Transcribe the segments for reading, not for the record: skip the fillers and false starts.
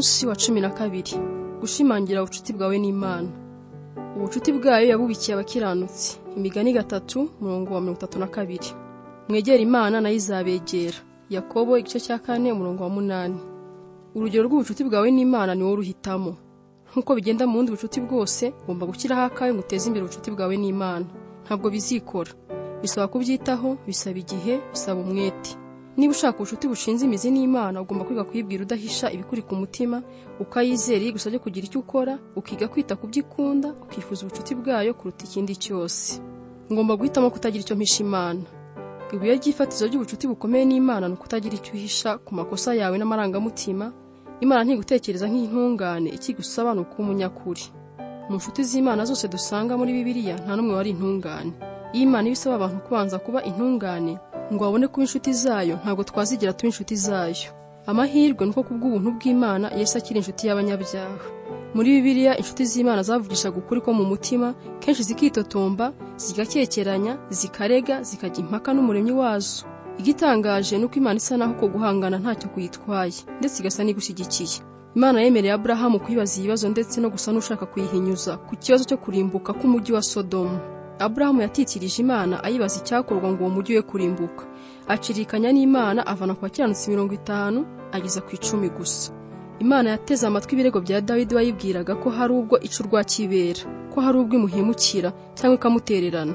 Umunsi wa 12 gushimangira ubucuti bwawe n'Imana. Ubucuti bwayo yabubikiye abakiranutsi. Imigani 3 umurongo wa 32. Mwegera Imana nayo izabegera. Yakobo igice cya 4 umurongo wa 8. Urugero rw'ubucuti bwawe n'Imana ni wowe uruhitamo. Nkuko bigenda mu bundi bucuti bwose, ugomba gushyiraho akawe ngo uteze imbere ubucuti bwawe n'Imana. Ntabwo bizikora. Bisaba kubyitaho, bisaba igihe, bisaba umwete. Niba ushaka ubucuti bushinze imizi n'Imana, ugomba kwiga kuyibwira udahisha ibikuri ku mutima, ukayizera iyo igusabye kugira icyo ukora, ukiga kwita ku byo ikunda, ukifuza ubucuti bwayo kuruta ikindi cyose. Ngomba guhitamo kutagira icyo mpisha Imana. Ibuye ry'ifatizo ry'ubucuti bukomeye n'Imana ni ukutagira icyo uhisha ku makosa yawe n'amarangamutima. Imana ntigutekereza nk'intungane, ikigusaba ni ukuba umunyakuri. Mu nshuti z'Imana zose dusanga muri Bibiliya, nta n'umwe wari intungane. Iyo Imana ibisaba abantu kubanza kuba intungane ngo babone kuba inshuti zayo, ntabwo twazigera tuba inshuti zayo. Amahirwe nuko kubw'ubuntu bw'Imana Yesu akiri inshuti y'abanyabyaha. Muri Bibiliya inshuti z'Imana zavugishaga ukuri ko mu mutima, kenshi zikitotomba, zigakekeranya, zikarega, zikajya impaka n'umuremyi wazo. Igitangaje nuko Imana isa naho uko guhangana ntacyo kuyitwaye, ndetse igasa n'igushyigikiye. Imana yemereye Aburahamu kwibaza ibibazo ndetse no gusa n'ushaka kuyihinyuza ku kibazo cyo kurimbuka k'umujyi wa Sodomu. Aburahamu yatitirije Imana ayibaza icyakorwa ngo uwo mujyi we kurimbuka. Acirikanya n'Imana avana ku bakiranutsi 50 ageza ku 10 gusa. Imana yateze amatwi ibirego bya Dawidi wayibwiraga ko hari ubwo ica urwa kibera, ko hari ubwo imuhemukira cyangwa ikamutererana.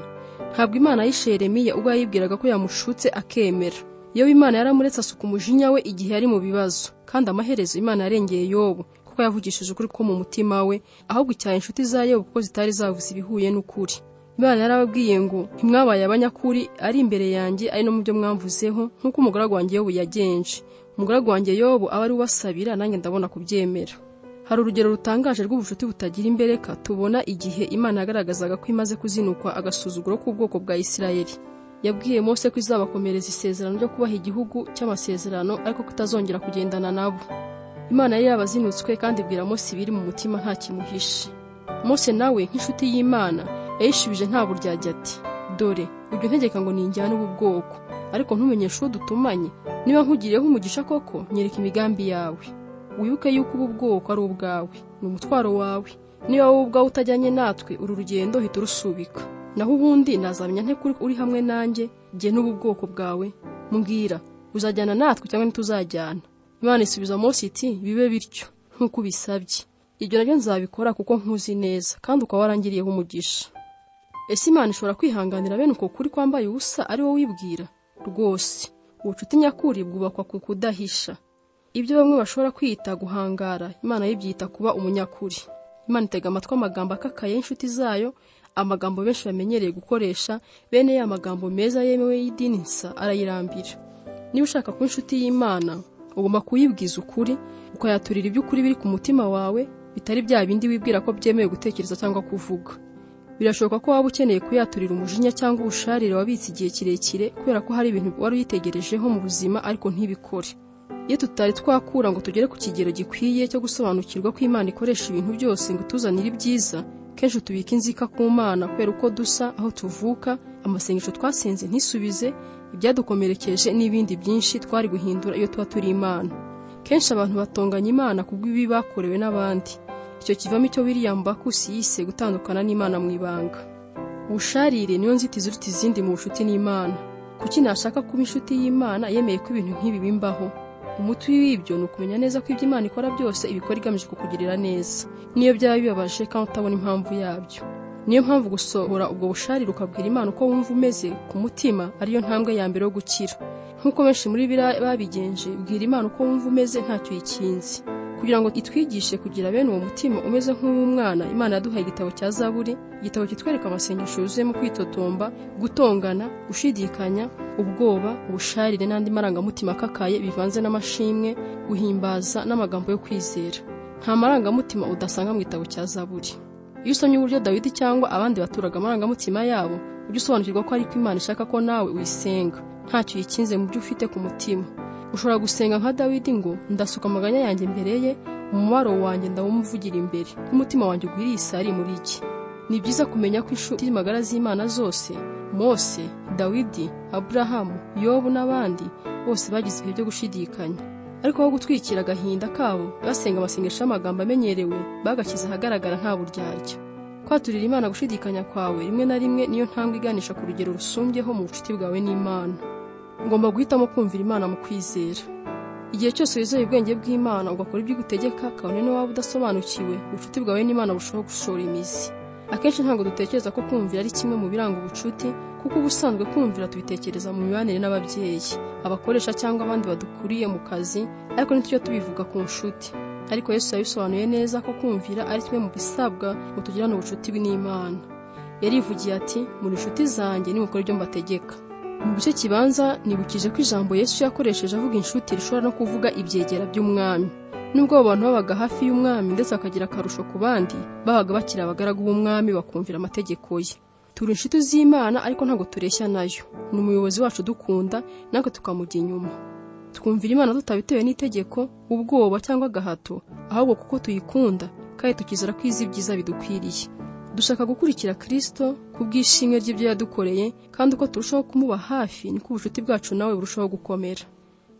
Ntabwo Imana yishe Yeremiya ubwo yayibwiraga ko yamushutse akemera. Yobu Imana yaramuretse asuka umujinya we igihe yari mu bibazo, kandi amaherezo Imana yarengeye Yobu kuko yavugishije ukuri ko mu mutima we, ahubwo icyaha inshuti za Yobu kuko zitari zavuze ibihuye n'ukuri. Imana yarababwiye ngo ntimwabaye abanyakuri ari imbere yanjye ari no mu byo mwamvuzeho, nk'uko umugaragu wanjye Yobu yagenje. Umugaragu wanjye Yobu aba ari ubasabira, nanjye ndabona kubyemera. Hari urugero rutangaje rw'ubucuti butagira imbereka tubona igihe Imana yagaragazaga ko imaze kuzinukwa agasuzuguro k'ubwoko bwa Isirayeli. Yabwiye Mose ko izabakomereza isezerano ryo kubaha igihugu cy'amasezerano, ariko ko itazongera kugendana nabo. Imana yari yabazinutswe kandi ibwira Mose ibiri mu mutima nta kimuhishe. Mose nawe nk'inshuti y'Imana yayishubije nta buryarya ati: "Dore ujya untegeka ngo ninjyane ubu bwoko, ariko ntumenyeshe uwo dutumanye. Niba nkugiriyeho umugisha koko, nyereka imigambi yawe. Wibuke yuko ubu bwoko ari ubwawe, ni umutwaro wawe. Niba wowe ubwawe utajyanye natwe, uru rugendo hita urusubika. Naho ubundi nazamenya nte kuri uri hamwe nanjye, jye n'ubu bwoko bwawe? Mbwira, uzajyana natwe cyangwa ntituzajyana?" Imana isubiza Mose iti: "Bibe bityo nk'uko ubisabye. Ibyo nabyo nzabikora kuko nkuzi neza, kandi ukaba warangiriyeho umugisha." Ese Imana ishobora kwihanganira bene uko kuri kwambaye ubusa ari wowe wibwira? Rwose ubucuti nyakuri bwubakwa ku kudahisha. Ibyo bamwe bashobora kwita guhangara, Imana yibyita kuba umunyakuri. Imana itega amatwi amagambo akakaye y'inshuti zayo, amagambo benshi bamenyereye gukoresha, bene ya magambo meza yemewe y'idini nsa arayirambira. Niba ushaka kuba inshuti y'Imana, ugomba kuyibwiza ukuri, ukayaturira iby'ukuri biri ku mutima wawe, bitari bya bindi wibwira ko byemewe gutekereza cyangwa kuvuga. Birashoboka ko waba ukeneye kuyaturira umujinya cyangwa ubusharire wabitse igihe kirekire kubera ko hari ibintu wari uyitegerejeho mu buzima ariko ntibikore. Iyo tutari twakura ngo tugere ku kigero gikwiye cyo gusobanukirwa ko Imana ikoresha ibintu byose ngo ituzanire ibyiza, kenshi tubika inzika ku Mana kubera uko dusa, aho tuvuka, amasengesho twasenze ntisubize, ibyadukomerekeje n'ibindi byinshi twari guhindura iyo tuba turi Imana. Kenshi abantu batonganya Imana kubw'ibibi bakorewe n'abandi. Icyo kivamo icyo William Backus yise gutandukana n'Imana mu ibanga. Ubusharire niyo nzitizi iruta izindi mu bucuti n'Imana. Kuki nashaka kuba inshuti y'Imana yemeye ko ibintu nk'ibi bimbaho? Umuti w'ibyo ni ukumenya neza ko ibyo Imana ikora byose ibikora igamije kukugirira neza, niyo byaba bibabaje kandi utabona impamvu yabyo. Niyo mpamvu gusohora ubwo busharire ukabwira Imana uko wumva umeze ku mutima ariyo ntambwe ya mbere yo gukira. Nk'uko benshi muri babigenje, bwira Imana uko wumva umeze ntacyo uyikinze. Kugira ngo itwigishe kugira bene uwo mutima umeze nk'uw'umwana, Imana yaduhaye igitabo cya Zaburi, igitabo kitwereka amasengesho yuzuyemo kwitotomba, gutongana, gushidikanya, ubwoba, ubusharire n'andi marangamutima akakaye bivanze n'amashimwe, guhimbaza n'amagambo yo kwizera. Nta marangamutima udasanga mu gitabo cya Zaburi. Iyo usomye uburyo Dawidi cyangwa abandi baturaga amarangamutima yabo, ujye usobanukirwa ko ariko Imana ishaka ko nawe uyisenga, ntacyo uyikinze mu byo ufite ku mutima. Ushobora gusenga nka Dawidi ngo: "Ndasuka amaganya yanjye imbere ye, umubabaro wanjye ndawumuvugira imbere, n'umutima wanjye ugwiriye isari muri iki." Ni byiza kumenya ko inshuti magara z'Imana zose, Mose, Dawidi, Aburahamu, Yobu n'abandi bose bagize ibihe byo gushidikanya. Ariko aho gutwikira agahinda kabo basenga amasengesho y'amagambo amenyerewe, bagashyize ahagaragara nta buryarya. Kwaturira Imana gushidikanya kwawe rimwe na rimwe niyo ntambwe iganisha ku rugero rusumbyeho mu bucuti bwawe n'Imana. Ngomba guhitamo kumvira Imana mu kwizera. Igihe cyose wizeye ubwenge bw'Imana ugakora ibyo igutegeka, kabone niyo waba udasobanukiwe, ubucuti bwawe n'Imana bushaho gushora imizi. Akenshi ntabwo dutekereza ko kumvira ari kimwe mu biranga ubucuti, kuko ubusanzwe kumvira tubitekereza mu mibanire n'ababyeyi, abakoresha cyangwa abandi badukuriye mu kazi, ariko ntitujya tubivuga ku nshuti. Ariko Yesu yabisobanuye neza ko kumvira ari kimwe mu bisabwa ngo tugirane ubucuti n'Imana. Yarivugiye ati, muri inshuti zanjye nimukora ibyo mbategeka. Mu gice kibanza nibukije ko ijambo Yesu yakoresheje avuga inshuti rishobora no kuvuga ibyegera by'umwami. Nubwo abo bantu babaga hafi y'umwami ndetse bakagira akarusho ku bandi, babaga bakiri abagaragu b'umwami bakumvira amategeko ye. Turi inshuti z'Imana ariko ntabwo tureshya nayo. Ni umuyobozi wacu dukunda, natwe tukamujya inyuma. Twumvira Imana tutabitewe n'itegeko, ubwoba cyangwa agahato, ahubwo kuko tuyikunda kandi tukizera ko izi ibyiza bidukwiriye. Dushaka gukurikira Kristo ku bw'ishimwe ry'ibyo yadukoreye, kandi uko turushaho kumuba hafi niko ubucuti bwacu nawe burushaho gukomera.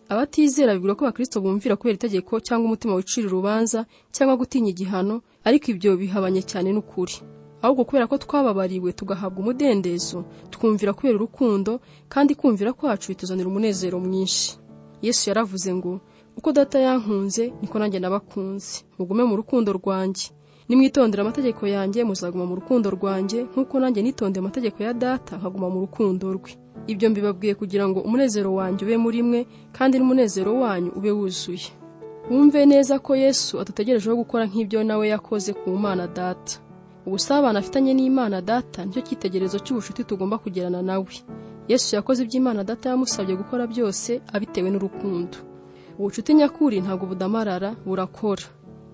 Abatizera bibwira ko Abakristo bumvira kubera itegeko cyangwa umutima wicira urubanza cyangwa gutinya igihano, ariko ibyo bihabanye cyane n'ukuri. Ahubwo kubera ko twababariwe tugahabwa umudendezo, twumvira kubera urukundo, kandi kumvira kwacu bituzanira umunezero mwinshi. Yesu yaravuze ngo, uko data yankunze niko nanjye nabakunze, mugume mu rukundo rwanjye. Nimwitondera amategeko yanjye muzaguma mu rukundo rwanjye, nk'uko nanjye nitondeye amategeko ya data nkaguma mu rukundo rwe. Ibyo mbibabwiye kugira ngo umunezero wanjye ube muri mwe, kandi n'umunezero wanyu ube wuzuye. Wumve neza ko Yesu adutegerejeho gukora nk'ibyo nawe yakoze ku Mana Data. Ubusabane afitanye n'Imana Data nicyo cyitegererezo cy'ubucuti tugomba kugirana nawe. Yesu yakoze ibyo Imana Data yamusabye gukora byose abitewe n'urukundo. Ubucuti nyakuri ntabwo budamarara, burakora.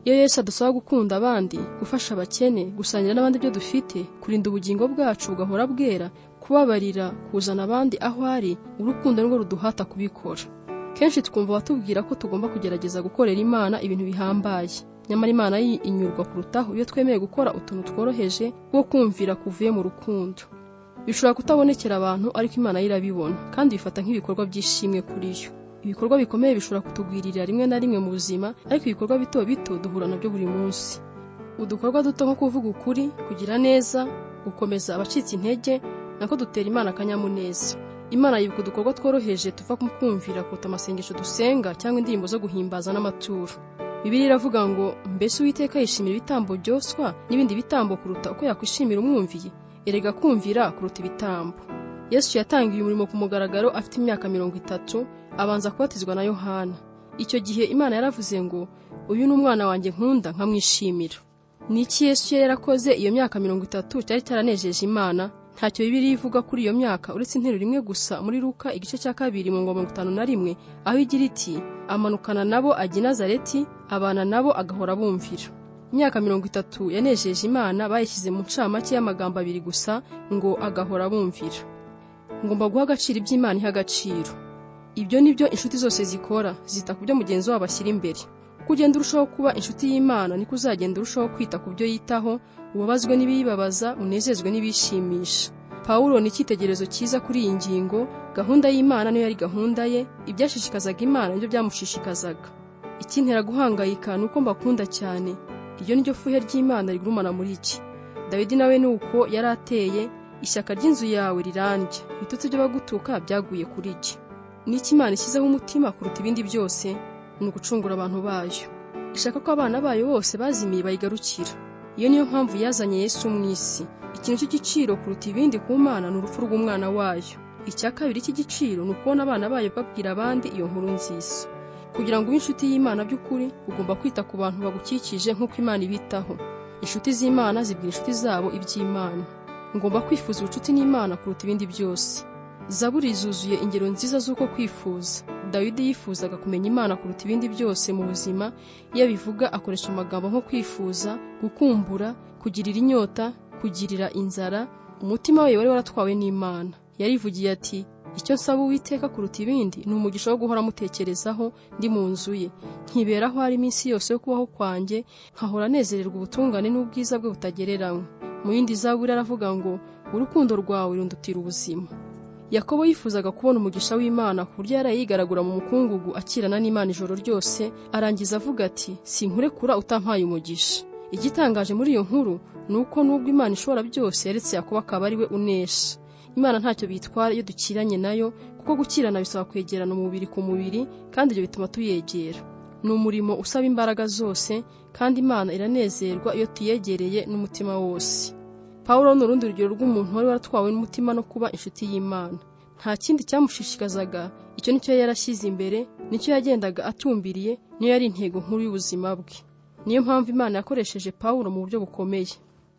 Iyo Yesu adusaba gukunda abandi, gufasha abakene, gusangira n'abandi ibyo dufite, kurinda ubugingo bwacu bugahora bwera, kubabarira, kuzana abandi aho ari, urukundo nirwo ruduhata kubikora. Kenshi twumva batubwira ko tugomba kugerageza gukorera Imana ibintu bihambaye. Nyamara Imana inyurwa kurutaho iyo twemeye gukora utuntu tworoheje bwo kumvira kuvuye mu rukundo. Bishobora kutabonekera abantu, ariko Imana yo irabibona kandi bifata nk'ibikorwa by'ishimwe kuri yo. Ibikorwa bikomeye bishobora kutugwirira rimwe na rimwe mu buzima, ariko ibikorwa bito bito duhura nabyo buri munsi. Udukorwa duto nko kuvuga ukuri, kugira neza, gukomeza abacitse intege, nako dutera Imana akanyamuneza. Imana yibuka udukorwa tworoheje tuva mu kumvira kuruta amasengesho dusenga cyangwa indirimbo zo guhimbaza n'amaturo. Bibiliya iravuga ngo, mbese Uwiteka yishimira ibitambo byoswa n'ibindi bitambo kuruta uko yakwishimira umwumviye? Erega kumvira kuruta ibitambo. Yesu yatangiye umurimo ku mugaragaro afite imyaka 30, abanza kubatizwa na Yohana. Icyo gihe Imana yaravuze ngo, uyu ni umwana wanjye nkunda nkamwishimira. Niki Yesu yari yarakoze iyo myaka 30 cyari cyaranejeje Imana? Ntacyo Bibiliya ivuga kuri iyo myaka uretse interuro imwe gusa muri Luka igice cya 2 umurongo 51, aho igira iti, amanukana nabo ajya i Nazareti, abana nabo agahora bumvira. Imyaka 30 yanejeje Imana bayishyize mu ncamake y'amagambo abiri gusa ngo agahora bumvira. Ngomba guha agaciro ibyo Imana iha agaciro. Ibyo nibyo inshuti zose zikora, zita ku byo mugenzi wabo ashyira imbere. Uko ugenda urushaho kuba inshuti y'Imana niko uzagenda urushaho kwita ku byo yitaho, ubabazwe n'ibiyibabaza, unezezwe n'ibishimisha. Pawulo ni icyitegererezo cyiza kuri iyi ngingo. Gahunda y'Imana niyo yari gahunda ye, ibyashishikazaga Imana nibyo byamushishikazaga. Ikintera guhangayika ni uko mbakunda cyane. Iryo ni ryo fuhe ry'Imana rigurumana muri iki. Dawidi nawe ni uko yari ateye, ishyaka ry'inzu yawe rirandya, ibitutsi by'abagutuka byaguye kuri jye. Niki Imana ishyizeho umutima kuruta ibindi byose? Ni ugucungura abantu bayo. Ishaka ko abana bayo bose bazimiye bayigarukira. Iyo niyo mpamvu yazanye Yesu mu isi. Ikintu cy'igiciro kuruta ibindi ku Mana ni urupfu rw'umwana wayo. Icya kabiri cy'igiciro ni ukubona abana bayo babwira abandi iyo nkuru nziza. Kugira ngo ube inshuti y'Imana by'ukuri, ugomba kwita ku bantu bagukikije nk'uko Imana ibitaho. Inshuti z'Imana zibwira inshuti zabo iby'Imana. Ngomba kwifuza ubucuti n'Imana kuruta ibindi byose. Zaburi zuzuye ingero nziza z'uko kwifuza. Dawidi yifuzaga kumenya Imana kuruta ibindi byose mu buzima. Iyo abivuga akoresha amagambo nko kwifuza, gukumbura, kugirira inyota, kugirira inzara. Umutima we wari waratwawe n'Imana. Yarivugiye ati, icyo nsaba Uwiteka kuruta ibindi ni umugisha wo guhora mutekerezaho ndi mu nzu ye, nkiberaho ari iminsi yose yo kubaho kwanjye, nkahora nezererwa ubutungane n'ubwiza bwe butagereranywa. Mu yindi zaburi aravuga ngo, urukundo rwawe rundutira ubuzima. Yakobo yifuzaga kubona umugisha w'Imana ku buryo yaraye yigaragura mu mukungugu akirana n'Imana ijoro ryose, arangiza avuga ati sinkurekura utampaye umugisha. Igitangaje muri iyo nkuru ni uko nubwo Imana ishobora byose yaretse Yakobo akaba ari we unesha. Imana ntacyo bitwara iyo dukiranye nayo, kuko gukirana bisaba kwegerana umubiri ku mubiri, kandi ibyo bituma tuyegera. Ni umurimo usaba imbaraga zose, kandi Imana iranezerwa iyo tuyegereye n'umutima wose. Pawulo ni urundi rugero rw'umuntu wari waratwawe n'umutima no kuba inshuti y'Imana. Nta kindi cyamushishikazaga, icyo nicyo yari yarashyize imbere, nicyo yagendaga atumbiriye, niyo yari intego nkuru y'ubuzima bwe. Niyo mpamvu Imana yakoresheje Pawulo mu buryo bukomeye.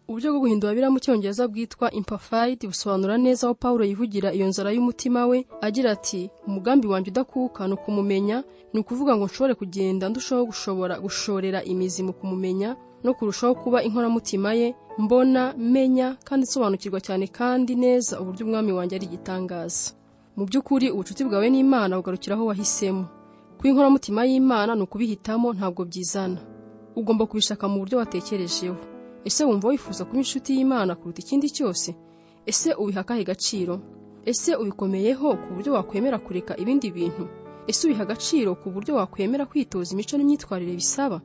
Uburyo bwo guhindura Bibiliya mu Cyongereza bwitwa Amplified busobanura neza aho Pawulo yivugira iyo nzara y'umutima we agira ati umugambi wanjye udakuka ni ukumumenya, ni ukuvuga ngo nshobore kugenda ndushaho gushobora gushorera imizi mu kumumenya no kurushaho kuba inkoramutima ye, mbona, menya kandi nsobanukirwa cyane kandi neza uburyo umwami wanjye ari igitangaza. Mu by'ukuri ubucuti bwawe n'Imana bugarukira aho wahisemo. Kuba inkoramutima y'Imana ni ukubihitamo, ntabwo byizana. Ugomba kubishaka mu buryo watekerejeho. Ese wumva wifuza kuba inshuti y'Imana kuruta ikindi cyose? Ese ubiha akahe gaciro? Ese ubikomeyeho ku buryo wakwemera kureka ibindi bintu? Ese ubiha agaciro ku buryo wakwemera kwitoza imico n'imyitwarire bisaba?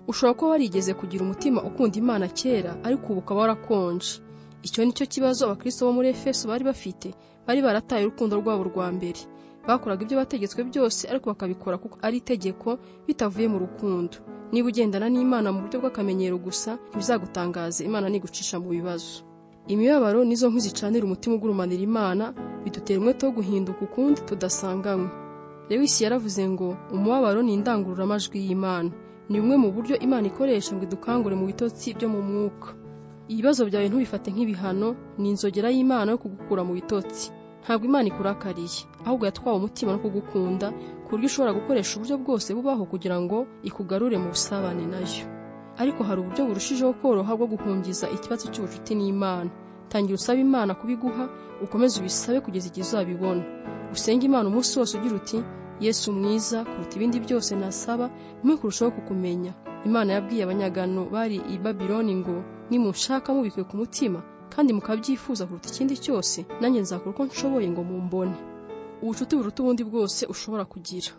Ushobora kuba warigeze kugira umutima ukunda Imana kera, ariko ubu ukaba warakonje. Icyo nicyo kibazo abakristo bo muri Efeso bari bafite. Bari barataye urukundo rwabo rwa mbere. Bakoraga ibyo bategetswe byose, ariko bakabikora kuko ari itegeko, bitavuye mu rukundo. Niba ugendana n'Imana mu buryo bw'akamenyero gusa, ntibizagutangaze Imana nigucisha mu bibazo. Imibabaro nizo nkwi zicanira umutima ugurumanira Imana, bidutera umwete wo guhinduka ukundi tudasanganywe. Lewis yaravuze ngo umubabaro ni indangururamajwi y'Imana. Ni bumwe mu buryo Imana ikoresha ngo idukangure mu bitotsi byo mu mwuka. Ibibazo byawe ntubifate nk'ibihano, ni inzogera y'Imana yo kugukura mu bitotsi. Ntabwo Imana ikurakariye, ahubwo yatwawe umutima no kugukunda, ku buryo ushobora gukoresha uburyo bwose bubaho kugira ngo ikugarure mu busabane nayo. Ariko hari uburyo burushijeho koroha bwo guhungiza ikibazo cy'ubucuti n'Imana. Tangira usabe Imana kubiguha, ukomeze ubisabe kugeza igihe uzabibona. Usenge Imana umunsi wose ugira uti Yesu mwiza kuruta ibindi byose nasaba, mpe kurushaho kukumenya. Imana yabwiye abanyagano bari i Babiloni ngo nimunshaka mubikuye ku mutima kandi mukabyifuza kuruta ikindi cyose, nanjye nzakora uko nshoboye ngo mumbone. Ubucuti buruta ubundi bwose ushobora kugira.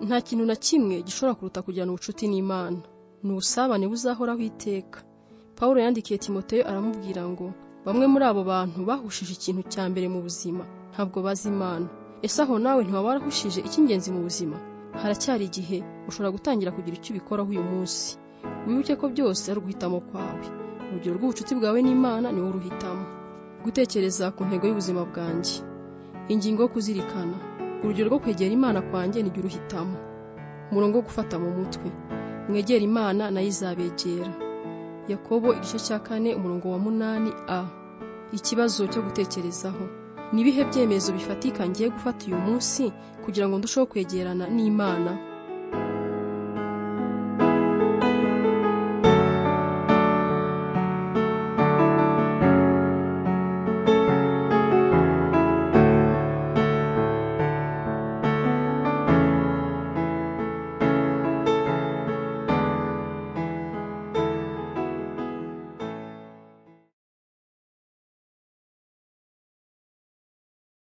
Nta kintu na kimwe gishobora kuruta kugirana ubucuti n'Imana. Ni ubusabane buzahoraho iteka. Pawulo yandikiye Timoteyo aramubwira ngo bamwe muri abo bantu bahushije ikintu cya mbere mu buzima, ntabwo bazi Imana. Ese aho nawe ntiwaba warahushije icy'ingenzi mu buzima? Haracyari igihe ushobora gutangira kugira icyo ubikoraho uyu munsi. Wibuke ko byose ari uguhitamo kwawe. Urugero rw'ubucuti bwawe n'Imana ni wowe uruhitamo. Gutekereza ku ntego y'ubuzima bwanjye. Ingingo yo kuzirikana. Urugero rwo kwegera Imana kwanjye ni jye uruhitamo. Umurongo wo gufata mu mutwe. Mwegere Imana nayo izabegera. Yakobo igice cya 4 umurongo wa 8 a. Ikibazo cyo gutekerezaho. Ni ibihe byemezo bifatika ngiye gufata uyu munsi kugira ngo ndusheho kwegerana n'Imana?